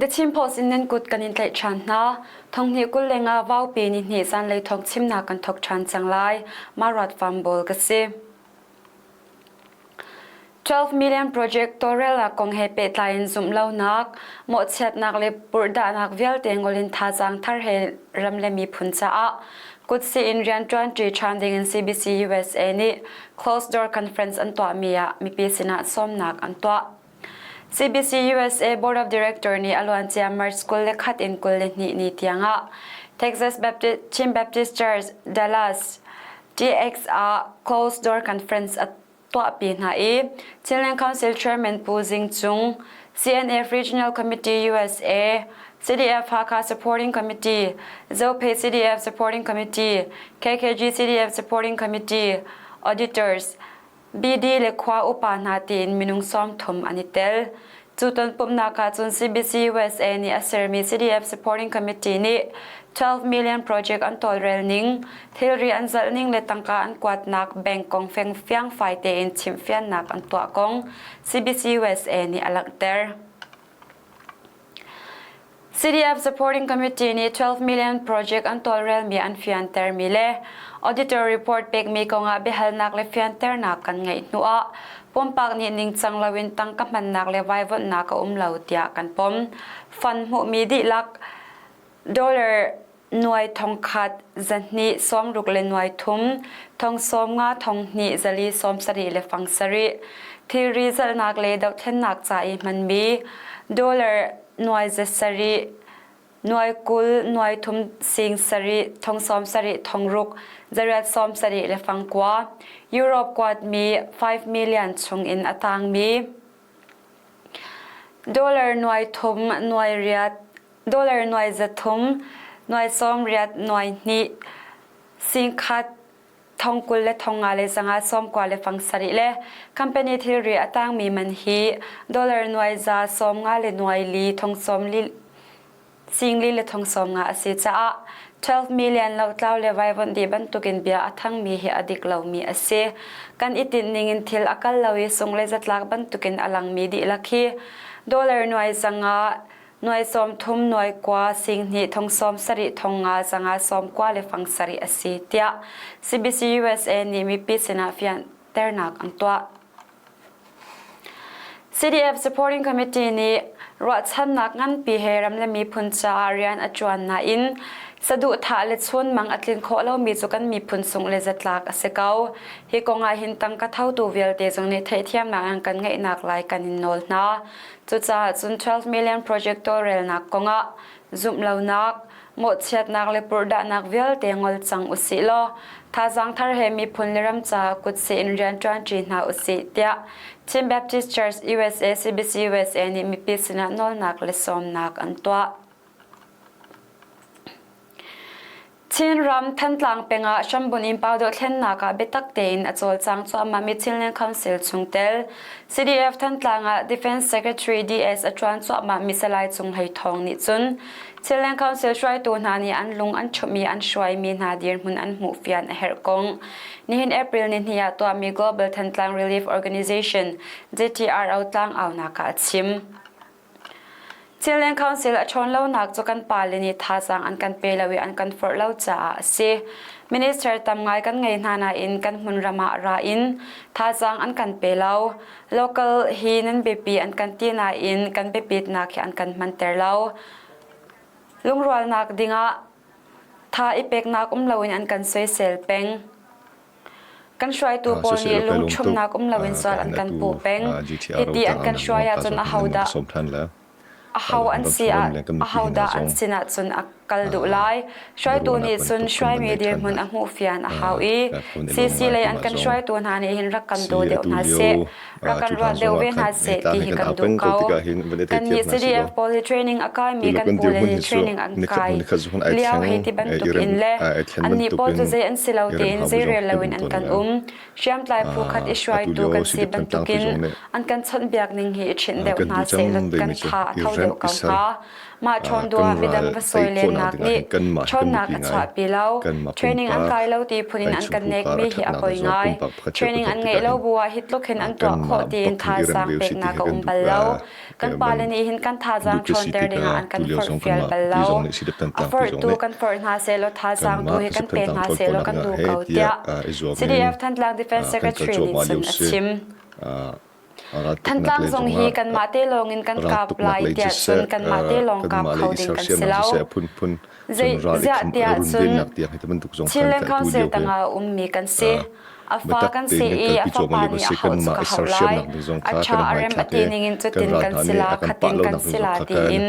The Chin Post in nan kut kan in tlaih ṭhan hna. Thonghnih 20 le nga vaupi ni hnih zanlei thawng chimnak kan thawk ṭhan cang lai. Marat Farm Ball ka si. 12 million project tawlrelnak kong he pehtlai in zumh lonak, mawhchiatnak le purhdahnak vialte ngol in thazaang thar he ram le miphun caah kutsi in rianṭuanṭi ṭhan ding in CBC USA nih closed door conference an tuahmi ah mipi sinah sawmnak an tuah. CBC USA Board of Director nih a luancia March 21 in 22 ni tiangah Texas Baptist, Chin Baptist Church, Dallas, TX ah closed door conference a tuahpi hna i Chinland Council Chairman Pu Zing Cung, CNF Regional Committee USA, CDF Hakha Supporting Committee, Zophei CDF Supporting Committee, KKG CDF Supporting Committee, Auditors, BD le khua upa hna tiin minung 30 an i tel. Cu tonpumhnak ah cun CBC USA nih a sermi CDF Supporting Committee nih 12 million project an tawlrel ning, thilri an zalh ning le tangka an kuatnak bank kong feng fiangfai tein chimhfiannak an tuah kong CBC USA nih a langhter. CDF Supporting Committee nih 12 million project an tawlrelmi an fiantermi le auditor report pekmi kongah biahalnak le fianternak kan ngeih hnuah pumpak nih ningcang loin tangka hmannak le vaivuanhnak a um lo tiah kan pom. Fund hmuhmi dihlak dollar nuai thongkhat zahnih sawmruk le nuai thum thong sawm nga thong hnih zali sawm sarih le fang sarih thilri zalhnak le dohthlennak ca i hmanmi dollar nuai za sarih nuai 20 nuai thum sing sarih thong sawm sarih thong ruk zariat sawm sarih le fang kua Europe kuatmi 5 million chung in a tangmi dollar nuai thum nuai riat dollar nuai 300, nuai 80, nuai hnih, 10,000, thong 20 le thong nga le zanga sawm kua le fang sarih le company thilri a tangmi man hi dollar nuai za sawm nga le nuai li thong sawm li sing li le thong sawm nga a si caah 12 million lotlau le vaivuanh dih bantukin bia a thangmi hi a dik lomi a si. Kan i tinh ningin thil a kal lo i sung le zatlak bantukin a langmi dihlak hi dollar nuai zanga nuai sawm thum nuai kua sing hnih thong sawm sarih thong nga zanga sawm kua le fang sarih a si tiah CBC USA nih mipi sinah fianternak an tuah. CDF Supporting Committee nih ruahchannak nganpi he ram le miphun caah rian a ṭuan nain saduhthah le chunmang a tlin khawh lomi cu kan miphun sungh le zatlak a si ko. Hi kong ah hin tangka thotu vialte zong nih theihthiamnak an kan ngeihnak lai kan in nawl hna. Cucaah cun 12 million project tawlrelnak kongah zumhlonak, mawhchiatnak le purhdahnak vialte ngol cang usih law thazaang thar he miphun le ram caah kutsih in rianṭuanṭi hna usih tiah Chin Baptist Church USA CBC USA nih mipi sinah nawlnak le sawmnak an tuah. Chinram Thantlang peng ah hrambunh in Paudoh thlennak ah biatak tein a cawlcang cuahmahmi Chinland Council chungtel CDF Thantlang ah Defense Secretary DS a ṭuan cuahmahmi Salai Cung Hlei Thawng nih cun Chinland Council hruaitu hna nih an lung an ṭhumh i an hruaimi hna dirhmun an hmuhfian a herh kong nihin April nihnih ah tuahmi Global Thantlang Relief Organization GTRO tlangaunak ah a chim. Chinland Council a ṭhawn lonak cu kan pale nih thazaang an kan pe lo i an kan forh lo caah a si. Minister tam ngai kan ngei hna nain kan hmunram ah ra in thazaang an kan pe lo. Local hi nan biapi an kan ti nain kan biapitnak hi an kan hmanter lo. Lungrualnak dingah tha i peknak um loin an kan soisel peng. Kan hruaitu pawl nih lungṭhumnak um loin sual an kan puh peng. Hiti an kan hruai ahcun ahodah aho an si ah ahodah an sinah cun a kal duh lai. Hruaitu nih cun hruaimi dirhmun a hmuh fian a hau i CC lei an kan hruaitu hna nih hin rak kan daw deuh hna seh. Rak kan ruat deuh ve hna seh ti hi kan duh ko. Kannih CDF pawl hi training a kaimi kan pule nih training an kai lio hei ti bantuk in le annih pawl cu zei an si lo tiin zeirel loin an kan um. Hriamtlai phu khat i hruaitu kan si bantukin an kan chawnhbiak ning hi i ṭhinh deuh hna seh kan tha a tho deuh ko hnga. Mah ṭhawn duh ah midang va sawi len lonak nih ṭhawnnak a chuahpi lo. Training an kai lo ti phun in an kan nekmi hi a poi ngai. Training an ngeih lo bu ah hi tluk hin an tuah khawh tiin thazaang peknak a um bal lo. Kan pale nih hin kan thazaang ṭhawnter dingah an kan forhfial bal lo. A forhtu kan forh hna sehlaw thazaang tu hi kan pe hna sehlaw kan duh ko tiah CDF Thantlang Defense Secretary nih cun a chim. Thantlang zong hi kanmah te lawng in kan kap lai tiah cun kanmah te lawng kap kho ding kan si lo. Ziah tiah cun Chinland Council tangah a ummi kan si. A fa kan si i a fapa nih a hauh cu ka hauh lai. A ṭha a rem a ti ningin cutin kan si la, khatin kan si la tiin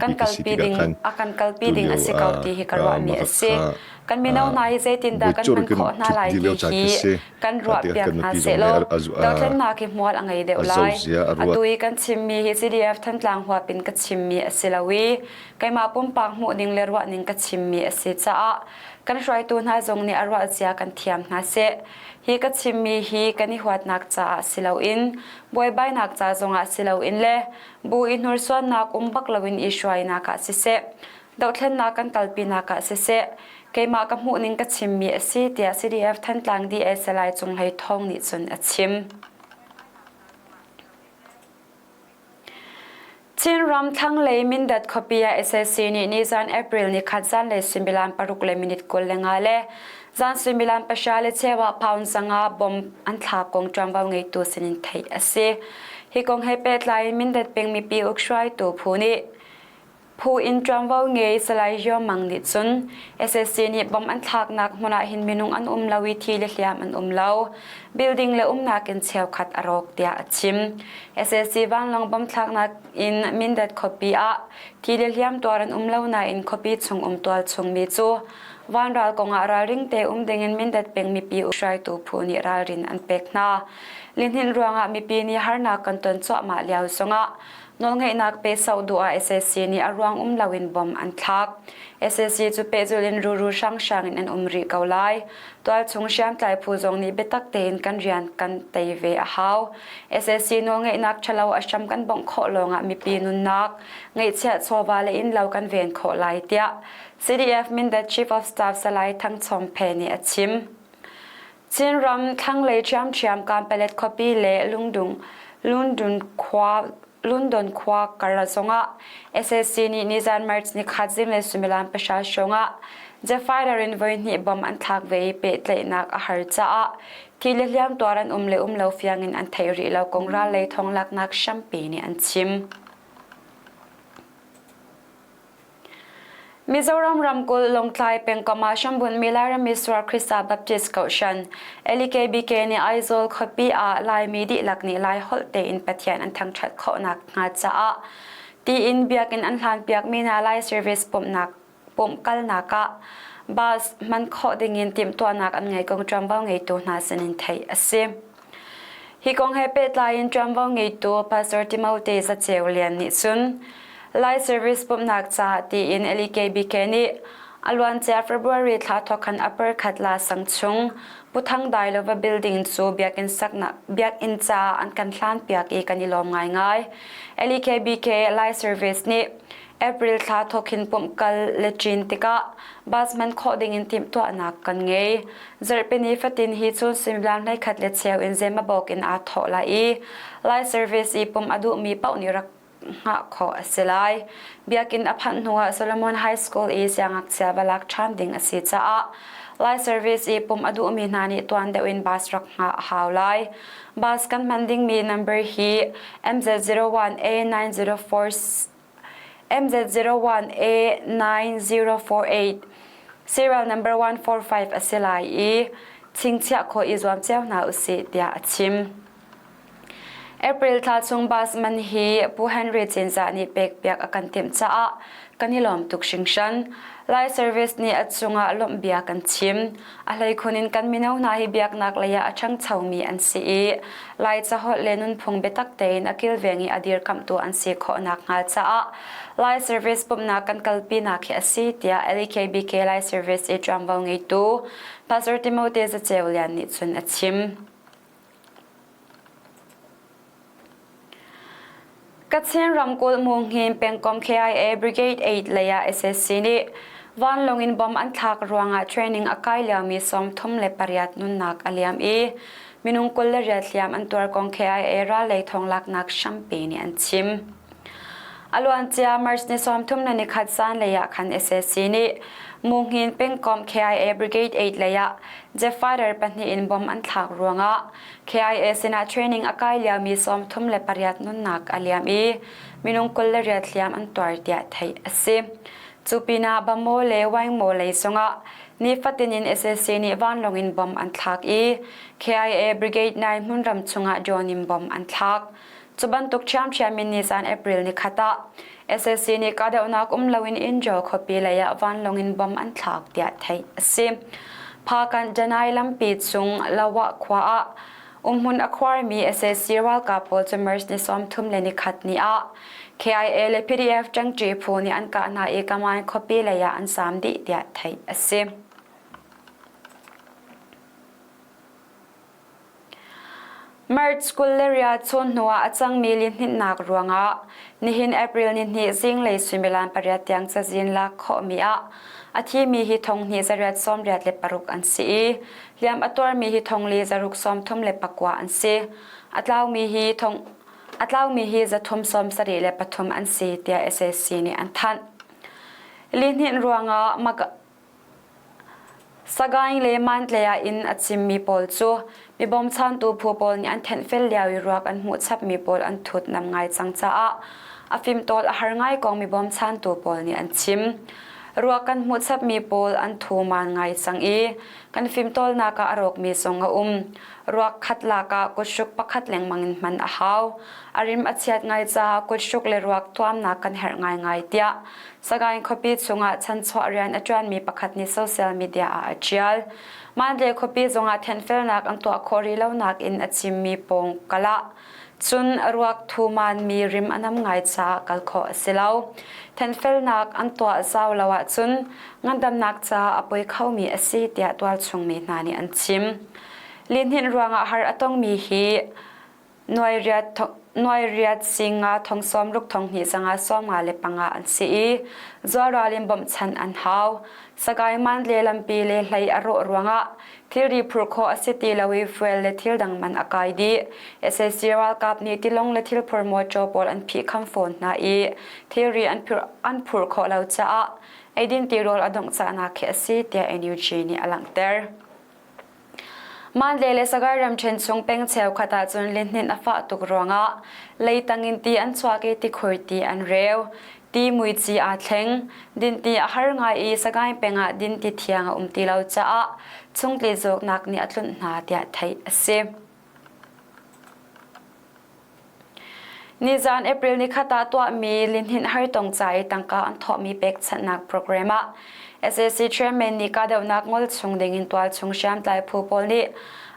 kan kalpi ding a kan kalpi ding a si ko ti hi ka ruahmi a si. Kan mino hna hi zeitindah kan hman khawh hna lai ti hi kan ruahpiak hna sehlaw dothlennak hi hmual a ngei deuh lai. Atu i kan chimmi hi CDF Thantlang huap in ka chimmi a si lo i keimah pumpak hmuhning le ruahning ka chimmi a si caah kan hruaitu hna zong nih a ruahcia kan thiam hna seh. Hi ka chimmi hi kan i huatnak caah si loin buaibainak ca zongah si loin le bu i hnursuannak um bak loin i hruainak ah siseh dohthlennak kan kalpinak ah siseh keimah ka hmuhning ka chimmi a si tiah CDF Thantlang DA Salai Cung Hlei Thawng nih cun a chim. Chinram thlanglei Mindat khuapi ah SAC nih nizan April ni khat zanlei suimilam paruk le minute 25 le zan suimilam pahra le cheu ah pound 500 bomb an thlak kong ṭuanvo ngeitu sinin theih a si. Hi kong he pehtlai in Mindat peng mipi ukhruaitu phu nih Phu in ṭuanvo ngei Salai Hyo Mang nih cun SSC nih bomb an thlaknak hmun ah hin minung an um lo i thi le hliam an um lo. Building le umnak in cheukhat a rawk tiah a chim. SSC vanlawng bomb thlaknak in Mindat khuapi ah thi le hliam tuar an um lo nain khuapi chung um tualchung mi cu vanral kong ah ralring te um dingin Mindat peng mipi hruaitu phu nih ralrin an pek hna. Lihninh ruangah mipi nih harnak kan ton cuahmah lio zongah Nawlngeihnak pe soh duh ah sac nih a ruang um loin bom an thlak. Sac cu pehzulh in ruru hranghrang in an um rih ko lai. Tualchung hriamtlai phu zong nih biatak tein kan rian kan tei ve a hau. Sac nawlngeihnak ṭhalo a hram kan bawmh khawh lawngah mipi nunnak, ngeihchiah chawva le innlo kan ven khawh lai tiah CDF Mindat Chief of Staff Salai Thang Chom Phe nih a chim. Chinram thlanglei ṭhiamṭhiam Kanpalet khuapi le Lungdung Lundun khua Lundon khua kar zongah SAC nih nizan March nikhat zinglei suimilam pahra hrawngah jet fighter in voihnih bomb an thlak ve i pehtlaihnak a har caah thi le hliam tuar an um le um lo fiang in an theih rih lo kong ral lei thonglaknak hrampi nih an chim. Mizoram ramkulh Lawngtlai pengkomh ah hrambunhmi Lairam Misual Krista Baptist Kohhran LKBK nih Aizawl khuapi ah Laimi dihlak nih Laiholh tein Pathian an thangṭhat khawhnak hnga caah tiin biakinn an hlanpiakmi hna Lai service pumhnak pumh kalnak ah bus hman khawh dingin timhtuahnak an ngei kong ṭuanvo ngeitu hna sinin theih a si. Hi kong he pehtlai in ṭuanvo ngeitu Pastor Timote Zaceu Lian nih cun Lai Service pumhnak caah tiin LEKBK nih a luancia February thla thawk khan upper khat la sang chung Pu Thang Dailova building cu biakinn saknak biakinn caah an kan hlanpiak i kan i lawm ngaingai. LEKBK Lai Service nih April thla thawkin pumh kal le ṭin tikah bus man khawh dingin timhtuahnak kan ngei. Zarhpini fatin hi cun suimilam 11 le cheu in Zemabawk in aa thawh lai i Lai service i pumh a duhmi paoh nih rak hngah khawh a si lai. Biakinn a phanh hnuah Solomon High School i siangngakchia va lak ṭhan ding a si caah Lai service i pumh a duhmi hna nih tuan deuh in bus rak hngah a hau lai. Bus kan hman dingmi number hi MZ01A904 MZ01A9048 serial number 145 a si lai i chingchiah khawh i zuam cio hna usih tiah a chim. April thla chung bus man hi Pu Henry Cinzah nih pekpiak a kan timh caah kan i lawm tuk hringhran. Lai Service nih a cungah lawmhbia kan chim. A hleikhun in kan mino hna hi biaknak lei ah a ṭhangchomi an si i Lai caholh le nunphung biatak tein a kilveng i a dirkamhtu an si khawh nakhnga caah Lai Service pumhnak kan kalpinak hi a si tiah LEKBK Lai Service i ṭuanvo ngeitu Pastor Timote Zaceu Lian nih cun a chim. Kachin ramkulh Munghin pengkomh KIA Brigade 8 lei ah SSC nih vanlawng in bomb an thlak ruangah training a kai liomi 38 nunnak a liam i minung 28 hliam an tuar kong KIA ral lei thawnglaknak hrampi nih an chim. A luancia March ni 31 zanlei ah khan SSC nih Munghin pengkomh KIA Brigade 8 lei ah jet fighter pahnih in bomb an thlak ruangah KIA sinah training a kai liomi 38 nunnak a liam i minung 28 hliam an tuar tiah theih a si. Cu pinah Bamaw le Waingmaw lei zongah nifatin in SAC nih vanlawng in bomb an thlak i KIA Brigade 9 hmunram chungah drone in bomb an thlak. Cu bantuk ṭhiamṭhiam in nizan April ni khat ah SAC nih kahdohnak um loin Injo khuapi lei ah vanlawng in bomb an thlak tiah theih a si. Phakan Janai lampi chung Lawah khua ah umhmun a khuarmi SAC ralkap pawl cu March ni 31 ni ah KIA le PDF ṭangṭi phu nih an kah hna i Kaman khuapi lei ah an zaam dih tiah theih a si. March 20 riat chun hnuah a cangmi lihninhnak ruangah nihin April nihnih zinglei suimilam pariat tiang cazin lak khawhmi ah a thimi hi thong hnih zariat sawmriat le paruk an si i hliam a tuarmi hi thong li zaruk sawmthum le pakua an si. A tlaumi hi thong a tlaumi hi zathum sawm sarih le pathum an si tiah SAC nih an thanh. Lihninh ruangah Sagaing le Mantlei ah inn a cimmi pawl cu mi bawmchantu phu pawl nih an thenhfel lio i ruak an hmuh chapmi pawl an thutnam ngai cang caah a fimtawl a har ngai kong mi bawmchantu pawl nih an chim. Ruak kan hmuh chapmi pawl an thu maan ngai cang i kan fimtawlnak ah a rawkmi zong a um. Ruak khat lak ah kuthruk pakhat lengmang in hman a hau. A rim a chiat ngai caah kuthruk le ruak tuamnak kan herh ngaingai tiah Sagaing khuapi chungah chanchuah rian a ṭuanmi pakhat nih social media ah a ṭial. Mandalay khuapi zongah thenfelnak an tuah khawh rih lonak in a chimmi pawng kal ah cun ruak thumanmi rim a nam ngai caah kal khawh a si lo. Thenfelnak an tuah zau lo ahcun ngandamnak caah a poi khomi a si tiah tualchung mi hna nih an chim. Lihninh ruangah har a tongmi hi Nuairiat singa thong sawmruk thong hnih zanga sawmnga le panga an si i zualral in bawmhchanh an hau. Sagaing Mandle lampi le hlei a rawh ruangah thilri phurh khawh a si ti lo i fuel le thil dang man a kai dih. SAC ralkap nih tilawng le thilphur mawṭaw pawl an phihkham fawn hna i thilri an phurh khawh lo caah eidin tirawl a dongh cahnak khi a si tiah NUG nih a langhter. Mandalay le Sagaing ramṭhen chung peng cheukhat ahcun lihninh a fah tuk ruangah leitang in ti an chuak i tikhur ti an reu. Ti muici aa thleng. Dinti a har ngai i Sagaing peng ah dinti thiang a um ti lo caah chungtli zawtnak nih a tlunh hna tiah theih a si. Nizaan April nikhat ah tuahmi lihninh hartong ca i tangka an thawhmi pekchanhnak program ah sac chairman nih kahdohnak ngol chung dingin tualchung hriamtlai phu pawl nih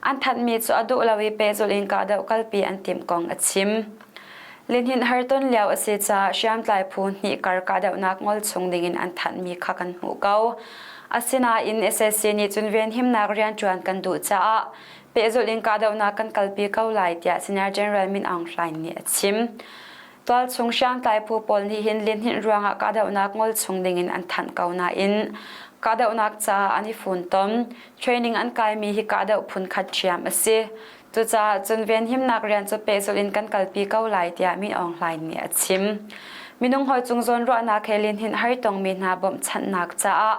an thanhmi cu a duh lo i pehzulh in kahdoh kalpi an timh kong a chim. Lihninh harton lio a si caah hriamtlai phu hnih kar kahdohnak ngol chung dingin an thanhmi kha kan hmuh ko. Asinain sac nih cun venhimnak rianṭuan kan duh caah Pehzulh in kahdohnak kan kalpi ko lai tiah Senior General Min Aung Hlaing nih a chim. Tualchung hriamtlai phu pawl nih hin lihninh ruangah kahdohnak ngol chung dingin an thanh ko nain kahdohnak caah an i funtom. Training an kaimi hi kahdoh phun khat ṭhiam a si. Cucaah cun venhimnak rian cu pehzulh in kan kalpi ko lai tiah Min Aung Hlaing nih a chim. Minung hawi cung zawnruahnak he lihninh hartongmi hna bawmhchanhnak caah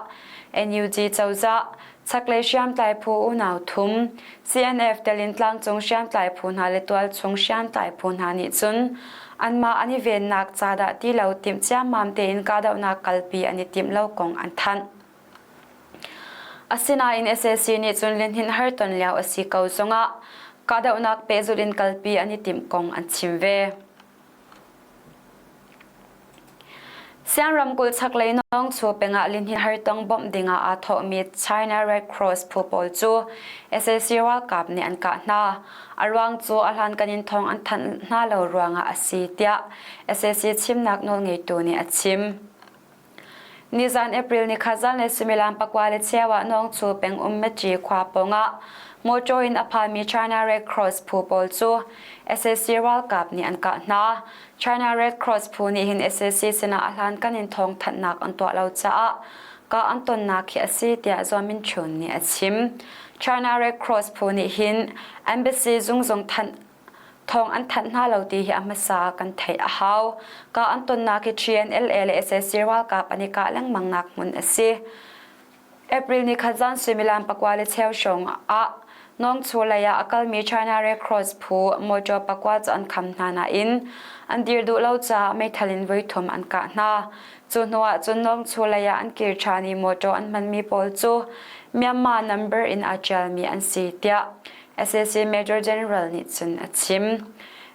NUG cozah Chaklei hriamtlai phu unau thum CNF telin tlangcung hriamtlai phu hna le tualchung hriamtlai phu hna nih cun anmah an i vennak ca dah ti lo timh ciammam tein kahdohnak kalpi an i timh lo kong an thanh. Asinain sac nih cun lihninh harton lio a si ko zongah kahdohnak pehzulh in kalpi an i timh kong an chim ve. Siang ramkulh chaklei Nawngchu pengah lihninh hartong bawmh dingah aa thawhmi China Red Cross phu pawl cu sac ralkap nih an kah hna. A ruang cu a hlankan in thawng an thanh hna lo ruangah a si tiah sac chimnak nawlngeitu nih a chim. Nizan April ni kha zan le suimilam pakua le cheu ah Nawngchu peng um Metri khua pawngah motor in a phanmi China Red Cross phu pawl cu sac ralkap nih an kah hna. China Red Cross phu nih hin sac sinah a hlankan in thawngthanhnak an tuah lo caah kah an tonnak hi a si tiah Zaw Min Chun nih a chim. China Red Cross phu nih hin embassy zung zong thanh thawng an thanh hna lo ti hi a hmasa kan theih a hau. Ka an tonnak hi TNLA le sac ralkap an i kah lengmang nak hmun a si. April ni khat zan suimilam pakua le cheu hrawng ah Nawngchu lei ah a kalmi China Red Cross phu motor pakua cu an kham hna nain an dir duh lo caah meithal in voithum an kah hna. Cu hnu ah cun Nawngchu lei ah an kir ṭhan i motor an hmanmi pawl cu Myanmar number in aa ṭialmi an si tiah sac Major General nih cun a chim.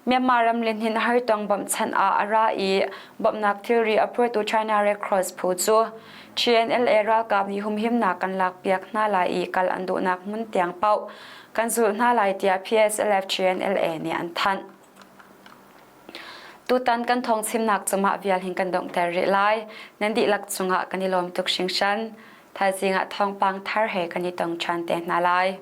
Myanmar ram lihnin hartong bawmhchanh ah a ra i bawmhnak thilri a phurtu China Red Cross phu cu TNLA ralkap nih humhimnak kan lakpiak hna lai i kal an duhnak hmun tiang paoh kan zulh hna lai tiah PSLF TNLA nih an thanh. Tutan kan thawng chimnak cu mah vial hin kan donghter rih lai. Nan dihlak cungah kan i lawm tuk hringhran. Thaizing ah thawngpang thar he kan i tong ṭhan te hna lai.